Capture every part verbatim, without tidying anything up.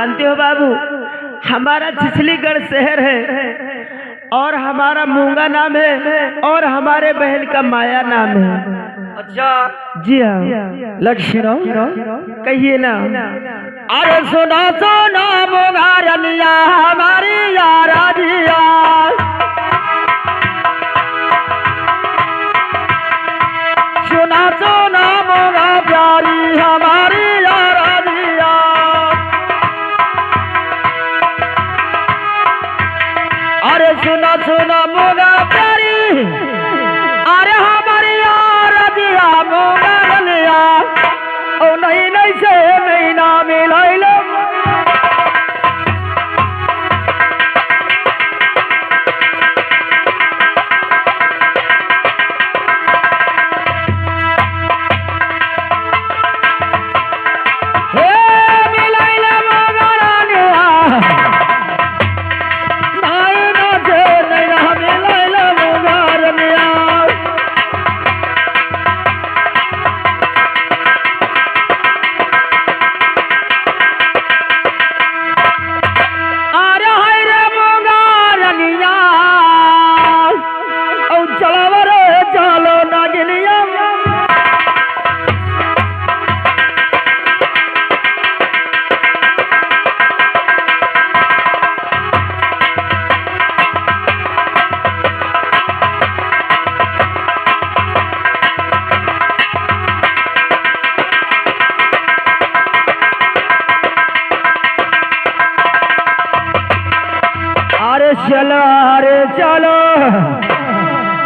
जानते हो बाबू, हमारा छिछलीगढ़ शहर है और हमारा मूंगा नाम है और हमारे बहन का माया नाम है। अच्छा। जी हाँ। लग सुनो, कहिए ना। अरे सुना सुना मूंगा रनिया हमारी यारा जिया। सुना सुना मूंगा प्यारी हमारी यारा जिया। अरे सुना सुना मूंगा प्यारी, अरे हमारी यारा जिया मूंगा रनिया। ओ नहीं नहीं से नहीं ना मिलाइले। हे मिलाइले मगरनिया। नाई ना जे नैना मिलाइले मगरनिया। अरे हाय रे मगरनिया। औ चलावा रे चालो नागिनिया। अरे चलो, अरे चलो,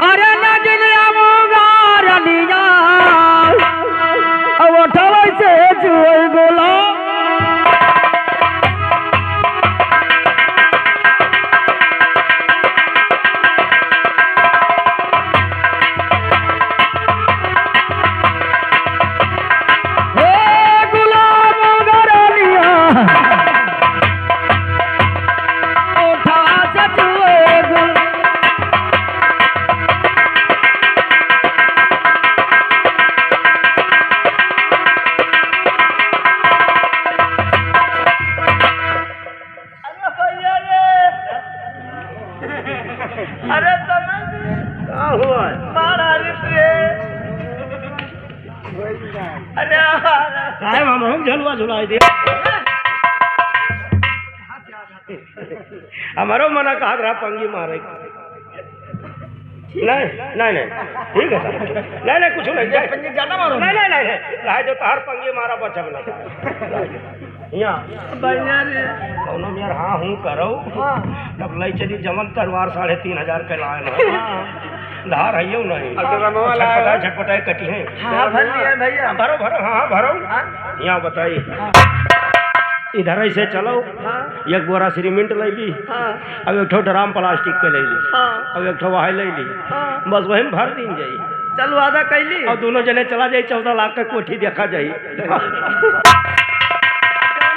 अरे नगिनिया मुंगारनिया, अब उठवै से जुए गोला। हे गुलाब गरलिया, उठा से तू ए गुल- अरे भैया रे। अरे तमन। का हुआ? मारा रे रे। अरे। काहे हम, हम झलुआ झुलाए दे। हमारो मना कहत रहा पंगी मारे। नहीं, नहीं, नहीं, ठीक है सर। नहीं, नहीं, कुछ नहीं, जाए। पंगे ज्यादा मारो। नहीं, नहीं, नहीं, नहीं, रहे जो तहार पंगे मारा बचब ना। यहाँ। भैया रे। कौनो मेर हाँ हूँ करो। हाँ। तब लई चली जमन तरवार साढ़े तीन हजार के लाए हैं। हाँ। धार है यो नहीं। अब तो रमवा लाए छटपटाए, हो। छटपटाए कटी है। हाँ, भर लिया भैया। भरो, भरो, हाँ, हाँ, भरो। हाँ। यहाँ बताई। हाँ। इधर ऐसे चलो। हाँ। एक बोरा सीमेंट ले ली। हाँ। अब एक ठो ड्राम प्लास्टिक के ले ली। हाँ। अब एक ठो वही ले ली। हाँ। बस वही में भर दीन जाई। चल वादा कैली। और दोनों जने चला जाई, चौदह लाख का कोठी देखा जाई।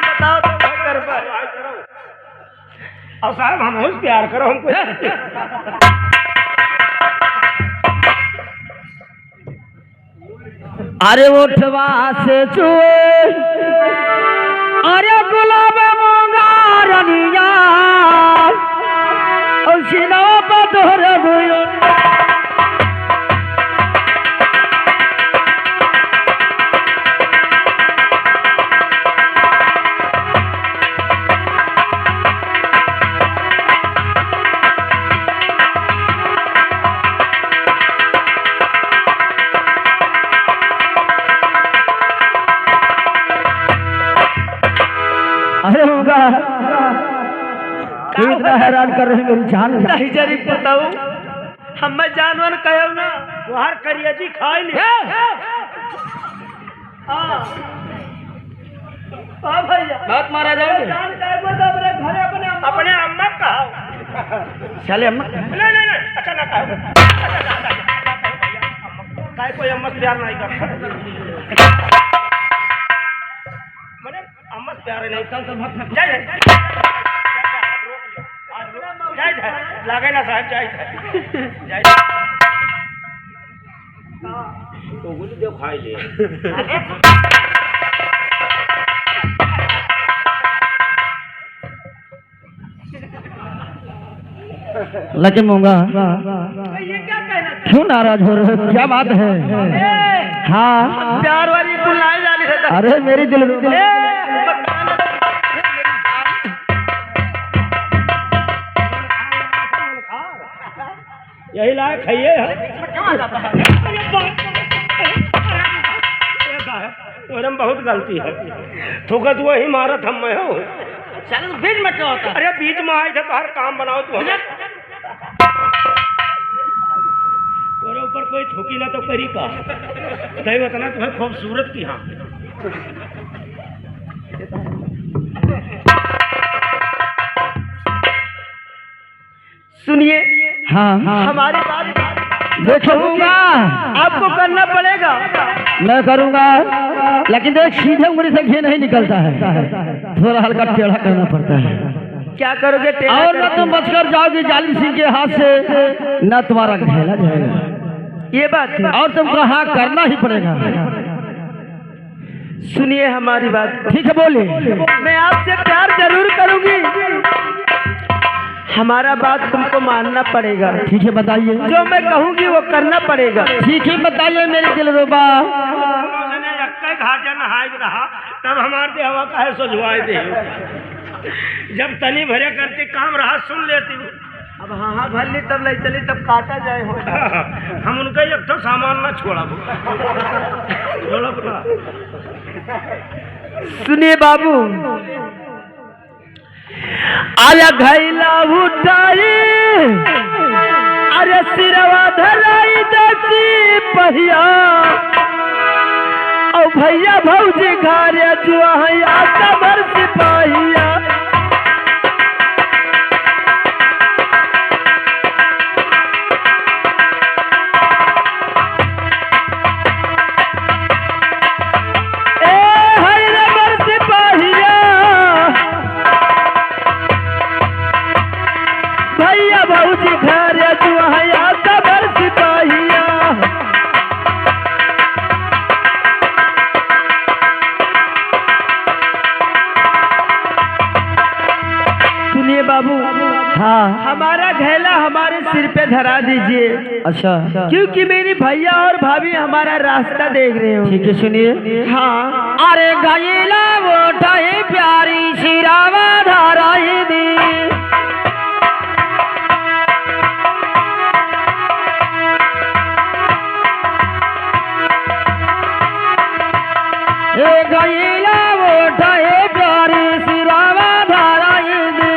बताओ तो क्या कर पाए? और साहब हम प्यार करो हमको। अरे ओठवा से चुए, अरे गुलाब मुंगारनिया, और सीनवा पर तोहरे दुयो। अरे होगा, तू इतना हैरान कर रही मेरी जान। नहीं जरी बताऊ, हम जानवर कहो ना। तुहार करिया जी खाई ले। हाँ। हाँ भैया। बात मारा जाओ। जान जाए को तो अपने घरे अपने अम्मा अपने अम्मा का कहो। चले अम्मा। नहीं, नहीं, नहीं, अच्छा ना कहो। काय कोई अम्मा से प्यार नहीं करता। मने अम्मा से प्यार नहीं। चल, चल, भाग, भाग। जा, जा। जाए, जाए, लागे ना साहब, जाए, जाए। जाए। तो कुछ देखाई ले। लेकिन मूंगा, ये क्या कहना? क्यों नाराज हो रहे हो? क्या बात है? ए, हाँ। प्यार वाली तू लाए जा रही है। अरे मेरी दिल ए, यही लायक है ये, है? ये साहब, तोरे में बहुत गलती है। थूकत वही मारत हम मैं हो। चल, बीच में क्या होता है? अरे, बीच में आए थे, बाहर काम बनाओ तू। तोरे ऊपर कोई थूकी ना तो करी का? दैव इतना तुम्हें खूबसूरत की, हाँ। सुनिए, हाँ। हमारी बात देखूंगा। आपको करना पड़ेगा। मैं करूंगा, लेकिन देख, सीधे उंगली से घी नहीं निकलता है, थोड़ा हल्का टेढ़ा करना पड़ता है। क्या करोगे टेढ़ा और न करके? तुम बचकर जाओगे जालिम सिंह के हाथ से, न तुम्हारा घायला जाएगा। ये बात है। और तुमको हाँ करना ही पड़ेगा। सुनिए हमारी बात को। ठीक है, बोलिए। मैं आपसे प्यार जरूर करूंगी। हमारा बात तुमको मानना पड़ेगा। ठीक है, बताइए। जो मैं कहूंगी वो करना पड़ेगा। ठीक है, बताइए मेरे दिलरुबा। उसने एक्के घाटे नहाए रहा, तब हमारे देहवा काहे सोझवाए दे। जब तनी भरे करती काम रहा, सुन लेती। अब हाँ, हाँ, भर ली, तब ले चली, तब काटा जाए हो। हम उनका एक ठो सामान ना छोड़ब। छोड़ब ना। सुनिए बाबू, अरे घैला उठाई, अरे सिरवा धराई दसी पहिया, औ भैया भौजी घरे जुआ है, आका भर सिपाहिया। ए, है रे मोर सिपाहिया, भैया भौजी घरे तू हया सबर सिपाहिया। सुनिए बाबू, हाँ। हमारा घैला हमारे सिर पे धरा दीजिए। अच्छा। क्योंकि मेरी भैया और भाभी हमारा रास्ता देख रहे हो। ठीक है, सुनिए। हाँ। अरे घैला उठाई प्यारी सिरावा धराई दी। ए घैला उठाई प्यारी सिरावा धराई दी।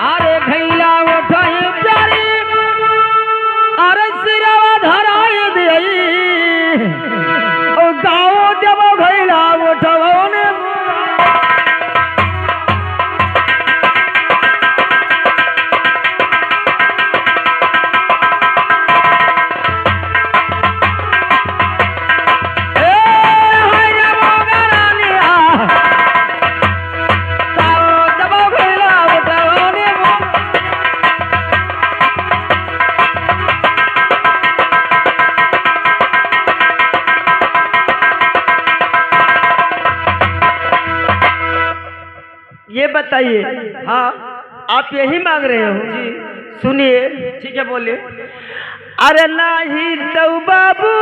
अरे घैला उठाई प्यारी, अरे सिरवा धराई देई। ओ गाओ देवो घैला उठवने। ए, हाय रे मोगरानिया। ये बताइए, हाँ, आप यही मांग रहे हो? जी। सुनिए। ठीक है, बोलिए। अरे नाही दऊ बाबू,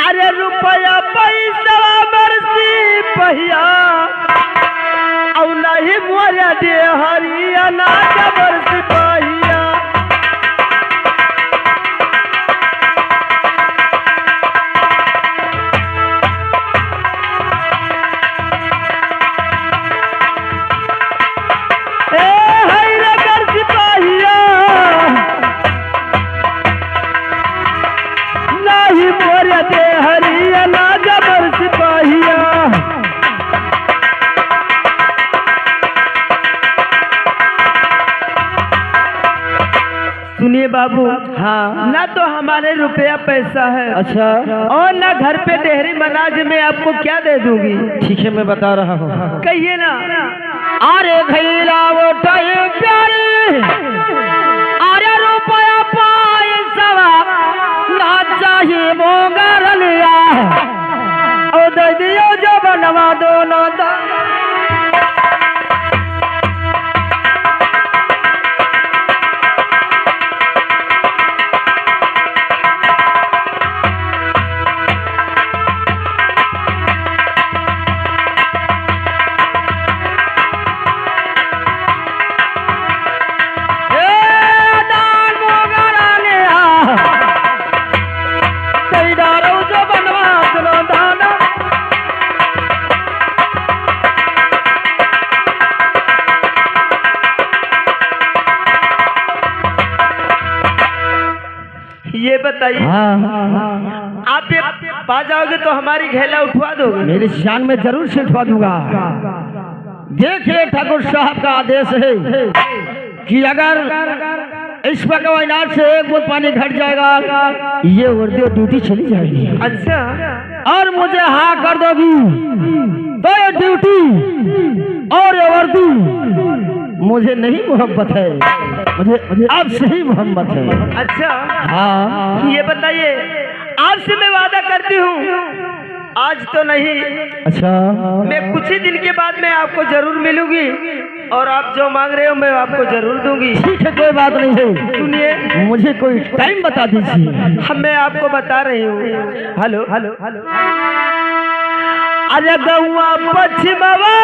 अरे रुपया पैसा बरसी पहिया, औ नाही मोरे देहरिया ना जबर सिपाहिया। ए, हाय रे कर सिपाहिया, नाही मोरे देहरिया ना जबर सिपाहिया। सुनिए बाबू, हाँ। ना तो हमारे रुपया पैसा है, अच्छा। और ना घर पे डेहरी मनाज में आपको क्या दे दूंगी। ठीक है, मैं बता रहा हूँ। कहिए ना। अरे घैला उठाई प्यारी, अरे रुपया पैसा ना चाही मोगरनिया, ओ दे दियो जबनवा दोनों दा। ये बताइए, हाँ। आप ये पा जाओगे तो हमारी घैला उठवा दोगे? मेरी शान में जरूर से उठवा दूंगा। देखिए, ठाकुर साहब का आदेश है कि अगर इस पकवाइनाथ से एक बूंद पानी घट जाएगा, ये वर्दी और ड्यूटी चली जाएगी। अच्छा। और मुझे हाँ कर दोगी तो ये ड्यूटी और ये वर्दी मुझे नहीं मोहब्बत है, मुझे, मुझे आपसे ही मोहब्बत है। अच्छा। हाँ। ये बताइए, आपसे मैं वादा करती हूँ, आज तो नहीं, अच्छा। मैं कुछ ही दिन के बाद मैं आपको जरूर मिलूंगी और आप जो मांग रहे हो मैं आपको जरूर दूंगी। ठीक है, कोई बात नहीं है। सुनिए। मुझे कोई टाइम बता दीजिए। हम, मैं आपको बता रही हूँ। हेलो, हेलो, हेलो। अरे गौआ पछिमवा,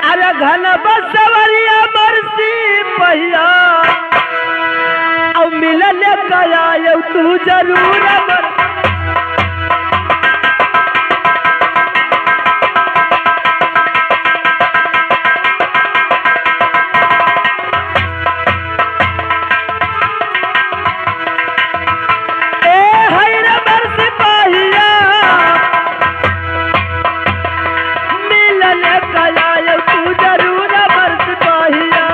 अरे घन बसवरिया मरसी पहिया, अब मिलन करायौ तू जरूर मर ए है रे मोर सिपाहिया, मिलन करायौ तू जरूर मोर सिपाहिया।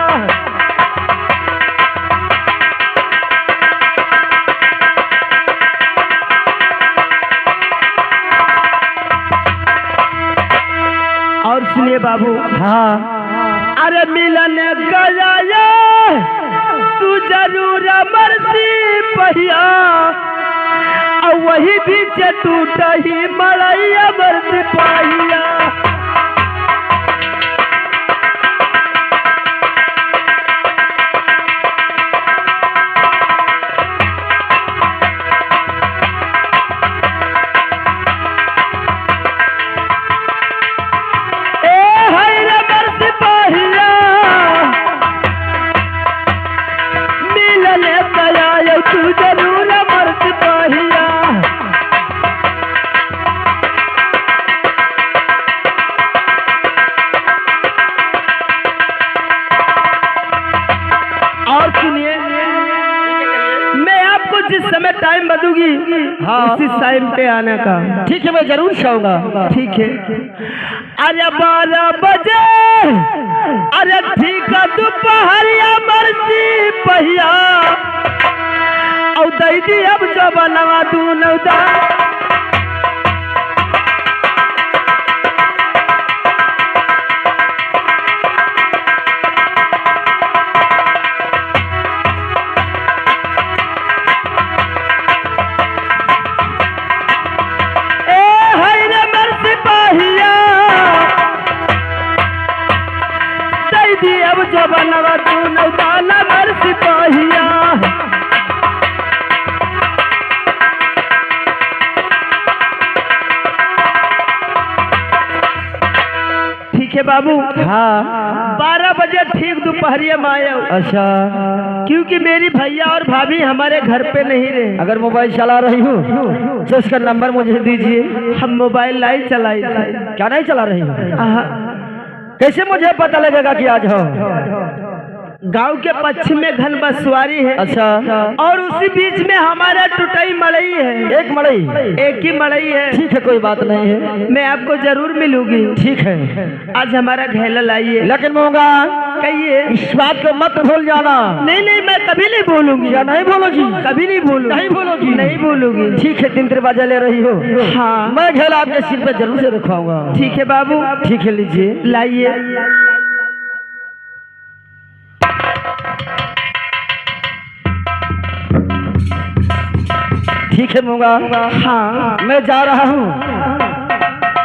और सुनिए बाबू, हाँ। अरे मिलन करायौ तू जरूर मोर सिपाहिया, और वही बीच टूटही मड़ैया मोर सिपाहिया। ए है रे मोर सिपाहिया, मिलन करायौ तू जरूर मोर सिपाहिया। और सुनिए, मैं आपको जिस समय टाइम बतूंगी, हाँ। उसी टाइम पे आने का। ठीक है, मैं जरूर से आऊंगा। ठीक है। अरे बारह बजे, अरे ठीक दुपहरिया मोर सिपाहिया, और दई दी अब जो बनवा दूनौ दा। ए है रे मोर सिपाहिया, दई दी अब जो बनवा दूनौ दाना मोर सिपाहिया। ठीक है बाबू। हाँ। बारह बजे ठीक दोपहरिया में आयौ। अच्छा। क्योंकि मेरी भैया और भाभी हमारे घर पे नहीं रहे। अगर मोबाइल चला रही हो तो उसका नंबर मुझे दीजिए। हम मोबाइल नहीं चलाई। क्या नहीं चला रही हो? आहा। कैसे मुझे पता लगेगा कि आज हो? गांव के पश्चिम में घन बसवारी है। अच्छा। और उसी बीच में हमारा टुटई मड़ई है। एक मड़ई? एक ही मड़ई है। ठीक है, कोई बात नहीं है। मैं आपको जरूर मिलूंगी। ठीक है। आज हमारा घैला लाइए। लेकिन मोंगा, कहिए। इस बात को मत भूल जाना। नहीं, नहीं, मैं कभी नहीं भूलूंगी। क्या नहीं भूलोगी? कभी नहीं भूलूंगी। नहीं भूलोगी? नहीं भूलूंगी। ठीक है, तीन तीन बजा ले रही हो। हाँ। मैं घैला आपके सिर पे जरूर से रखवाऊंगा। ठीक है बाबू। ठीक है, लीजिए। लाइए। ठीक है मोंगा, हाँ। मैं जा रहा हूँ,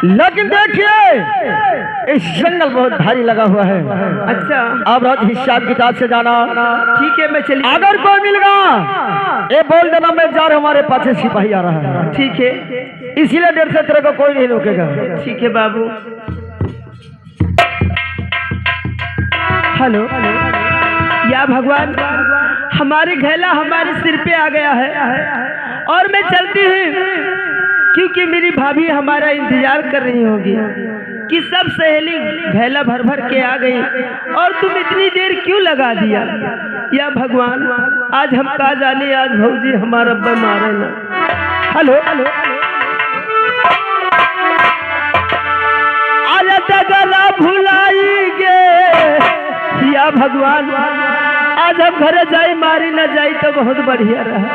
लेकिन देखिए इस जंगल बहुत भारी लगा हुआ है। अच्छा। अब रोज हिसाब किताब से जाना। ठीक है, मैं चली। अगर कोई मिल गया, ये बोल देना मैं जा रहा हूँ, हमारे पाछे सिपाही आ रहा है। ठीक है। इसीलिए डर से तेरे को कोई नहीं रोकेगा। ठीक है बाबू। हेलो, या भगवान, हमारी घैला हमारे सिर पे आ गया है और मैं चलती हूँ, क्योंकि मेरी भाभी हमारा इंतजार कर रही होगी। कि सब सहेली घैला भर भर के आ गई और तुम इतनी देर क्यों लगा दिया? या भगवान, आज हम का जाने, आज भौजी हमार अब्बे मारे ना। हेलो, हेलो। अरे डगरा भुलाई गे, या भगवान, आज हम घरे जाई, मारी न जाई तो बहुत बढ़िया रहा।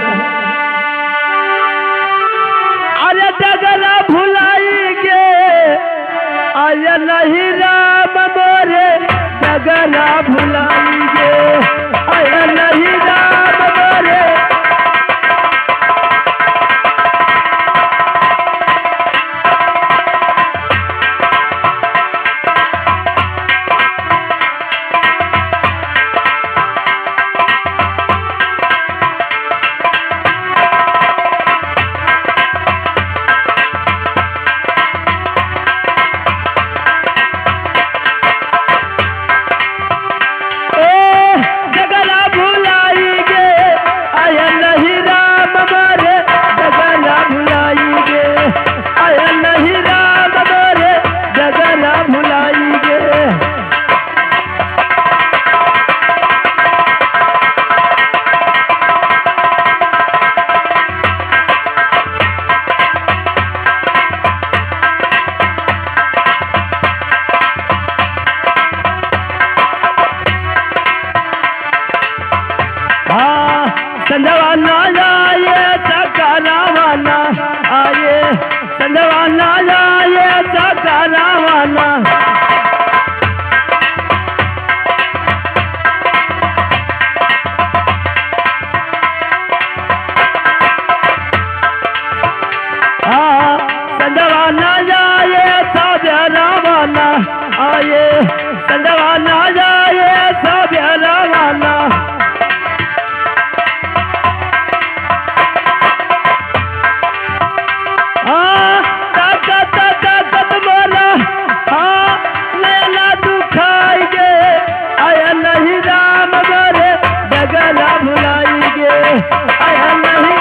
अरे डगरा भुलाई गे, आया नहीं राम मोरे, डगरा भुलाई गे, आया नहीं राम मोरे। ए, डगरा भुलाई गे, आया नहीं राम मोरे, डगरा भुलाई गे, आया नहीं राम मोरे, डगरा भुलाई गे। हाँ, संजवाना आए, सकारावाना आए, संजवाना आए, सकारावाना। हाँ, संजवाना आए, सकारावाना आए, संजवाना आए, सकारावाना। हाँ, ताकत, ताकत मोरा, हाँ, नैना दुखाई गे, आया नहीं राम मोरे, डगरा भुलाई गे, आया नहीं।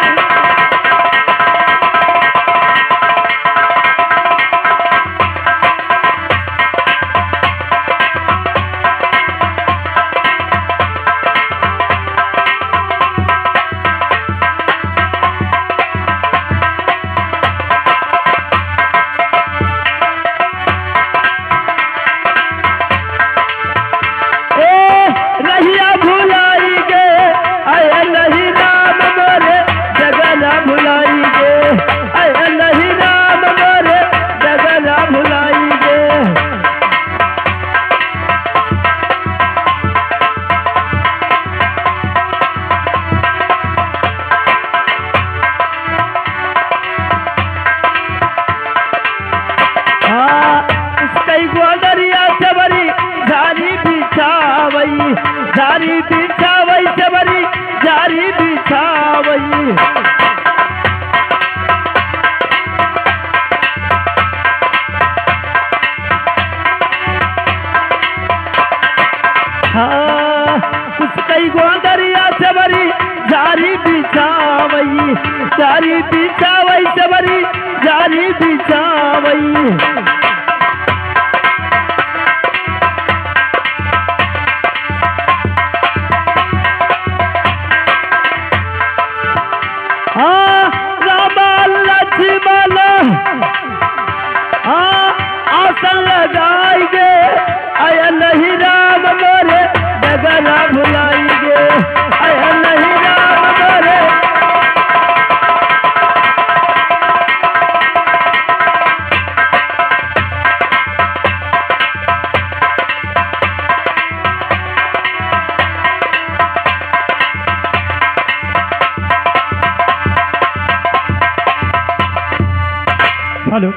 ए, रहिया भुलाई गे, आया नहीं राम मोरे, डगरा भुलाई गे, आया नहीं राम मोरे, डगरा भुलाई गे। हाँ, उसकई गोदरिया से बरी झारी बिछावई, झारी बिछावई से बरी झारी बिछावई। हाँ, उसकई गोदरिया से बरी झारी बिछावई, झारी बिछावई से बरी झारी बिछावई। हाँ, राम लक्ष्मण, हाँ, आसन लगाई गे, आया नहीं राम मोरे, डगरा भुलाई गे, आया नहीं राम मोरे। हेलो,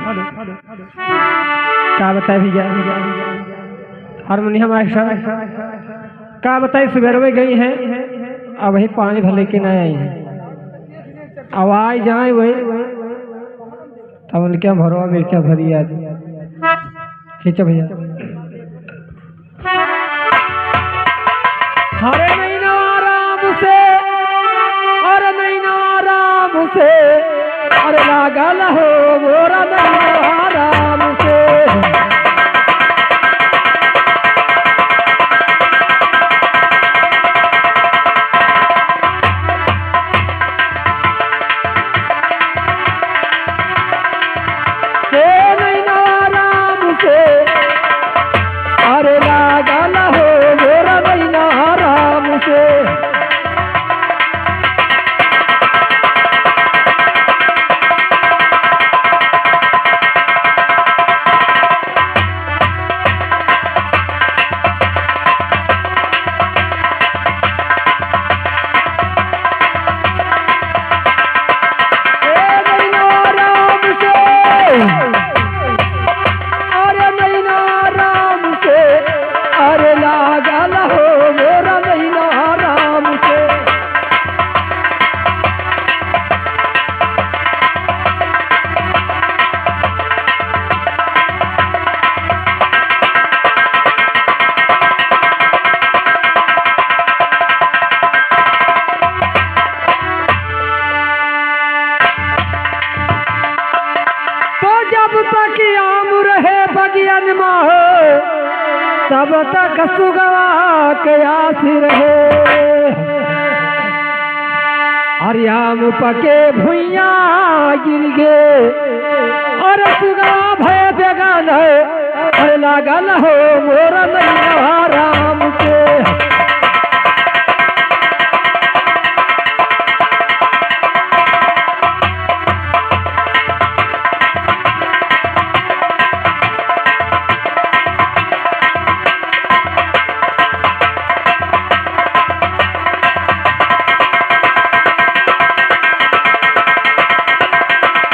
का बताए भैया, हारमोनियम मास्टर, का बताए, सुबेरवे गई हैं, अबहीं पानी भर लेके ना आई हैं। अब आई जाए वही, तब उनके भरवा में क्या भरी आज। खींचो भैया। हरे नैना राम से, हरे नैना राम से, अरे लागल हो मोरा नैना राम से। तब तक सुगवा के आस रहे। अरे आम पके भुइया गिर गे, अरे सुगवा भय बेगान है, अरे लागल हो मोर नैया राम के।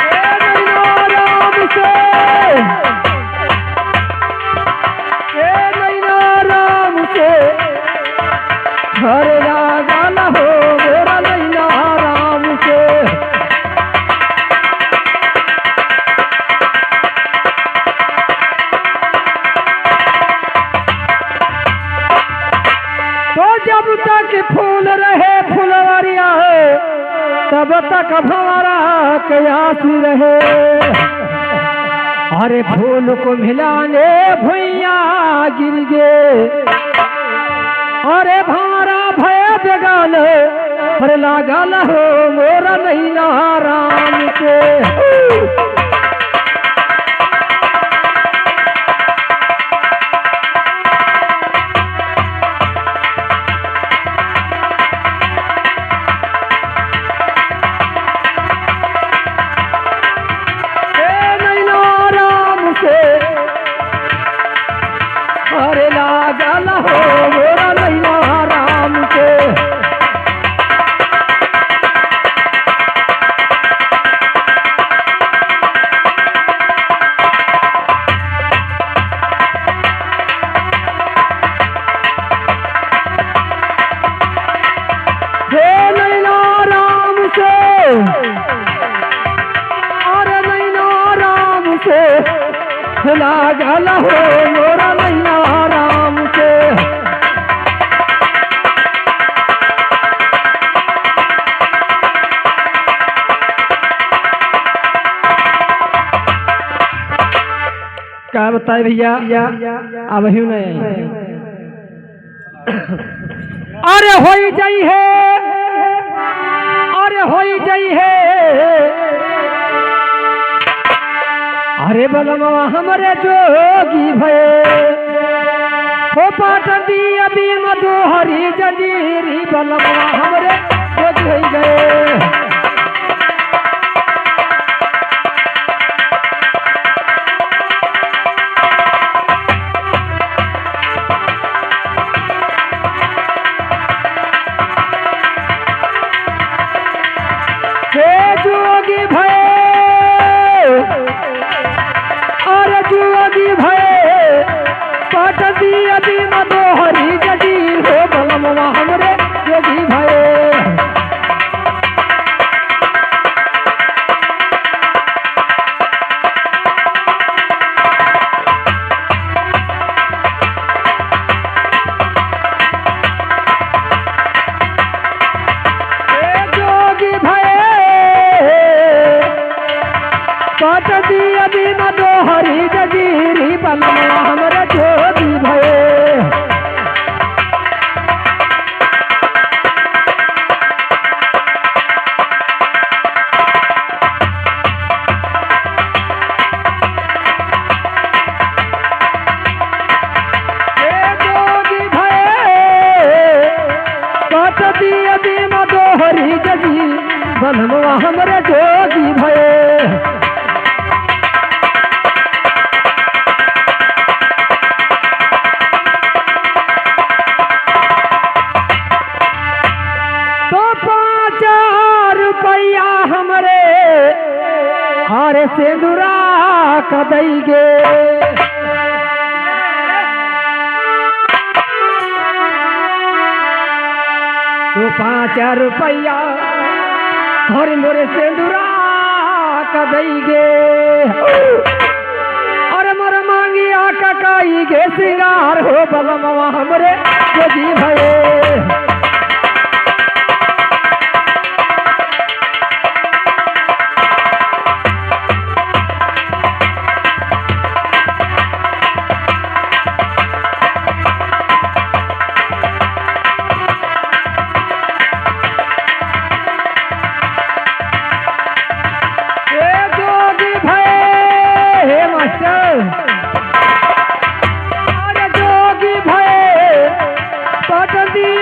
ए नैना राम से, ए नैना राम से, हरे लागल हो मोर नैना राम से। तो जब तक फूल रहे फुलवरिया है, तब तक भंवरा के आस रहे। अरे फूल कुम्हिलाने भुइया गिर गे, अरे भंवरा भय बेगान, अरे लागल हो मोर नैना राम के। ए नैना राम से, अरे लागल हो मोर नैया राम के। हे नैना राम से, अरे नैना राम से, लागल हो मोर नैया राम से। का बताए भैया, अब ही नहीं। अरे होई जाई है, अरे होई जाई है, अरे बलमवा हमरे जोगी भए, हो पाटन दी अभी मधुहरी जजीरी, बलमवा हमरे जोगी होई गए। हे जोगी भए, अरे जोगी भए, पाटन दी अभी मधुहरी जजीरी हो बलमवा हमरे जोगी भए। ए जोगी भए, पाटन दी अभी मधुहरी जजीरी बलमवा हमरे जोगी भए। हे जोगी भए, पाटन दी अभी मधुहरी जजीरी, बलमवा हमरे जोगी भए। तो पाँच रुपया हमरे अरे सेंदुरा क दई गे। तो पाँच रुपया अरे मोरे सेंदुरा क दई गे। अरे मोर मांगिया क कई गे सिंगार हो बलमवा हमरे जोगी भए।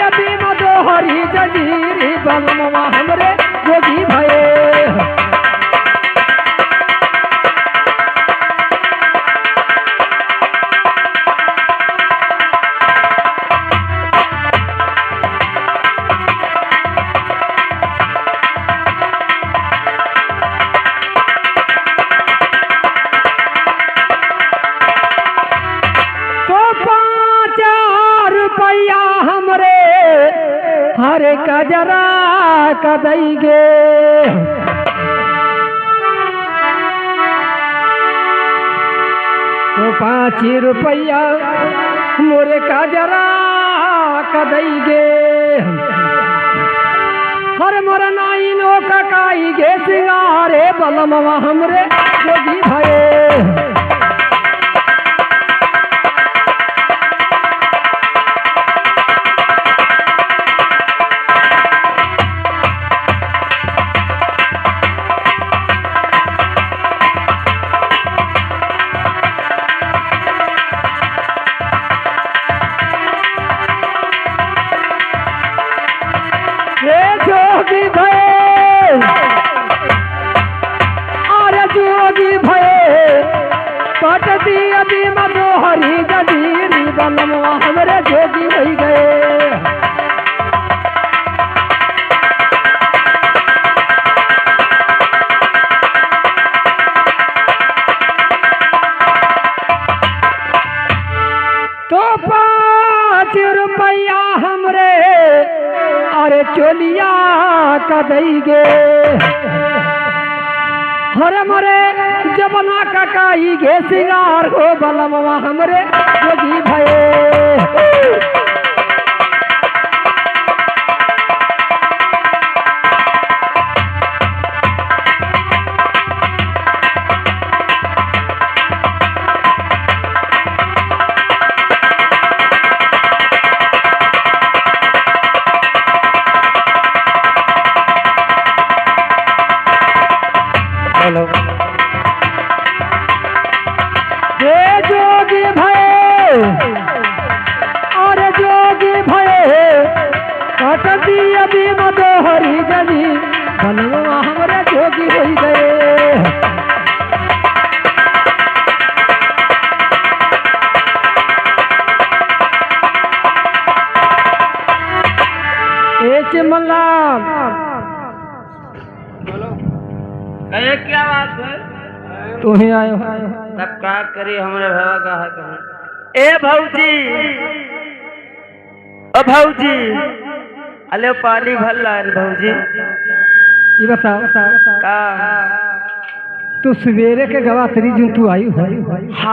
अभी मदोहरी जजीरी बलमवा हमरे जोगी भये। तो पाँच रुपया हमरे हरे कजरा क दइगे। तो पाँच रुपया मोरे कजरा क दइगे। हर मोर नाइनो ककाई गे सिंगारे बलमवा हमरे जोगी भये। हे जोगी भये, अरे जोगी भये, पटती अभी मदोहरी जजीरी बलमवा हमरे जोगी होइ गए। तो पाँच रुपया हमरे अरे चोलिया क दइगे। हर मोरे जबना ककाई गे सिंगार हो बलमवा हमरे जोगी भये। हेलो। हे जोगी भये, अरे जोगी भये, कटती अभी मदोहरी जनी, बलमवा हमरे जोगी होइ गए। ए चिमलाल। कहे क्या बात है? तू ही आयो। तब का करी हमरे भवा का है कहूँ। ए भौजी, ओ भौजी, अले पानी भर लान भौजी। ये बताओ, का? तू सवेरे के गवा तरी जुन तू आयु है। हाँ।